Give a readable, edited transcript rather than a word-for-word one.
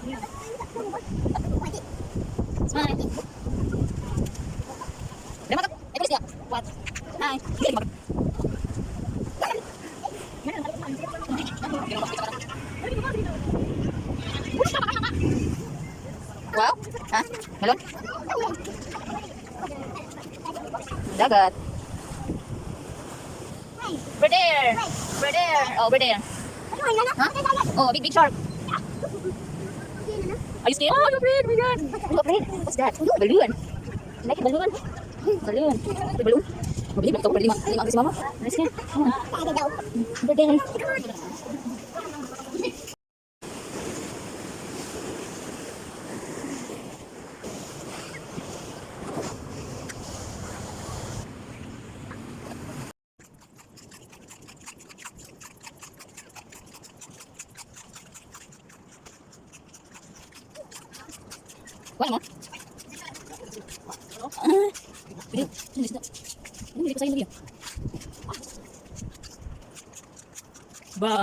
Smile. What? Hi. Wow. Ha? Melon? Dagat. Over there. Over there. Oh, over there. Huh? Oh, big, big shark. Are you scared? Oh, you're afraid. Oh my God. Are you afraid? What's that? Balloon. You like a balloon? Balloon. The balloon. Mabili, ito, lima, lima ang si mama. Nice ka. Over there. Wala mo? Ah, pwede. Ano isda? Ano, hindi ko sa'yo lagi, ah. Ba.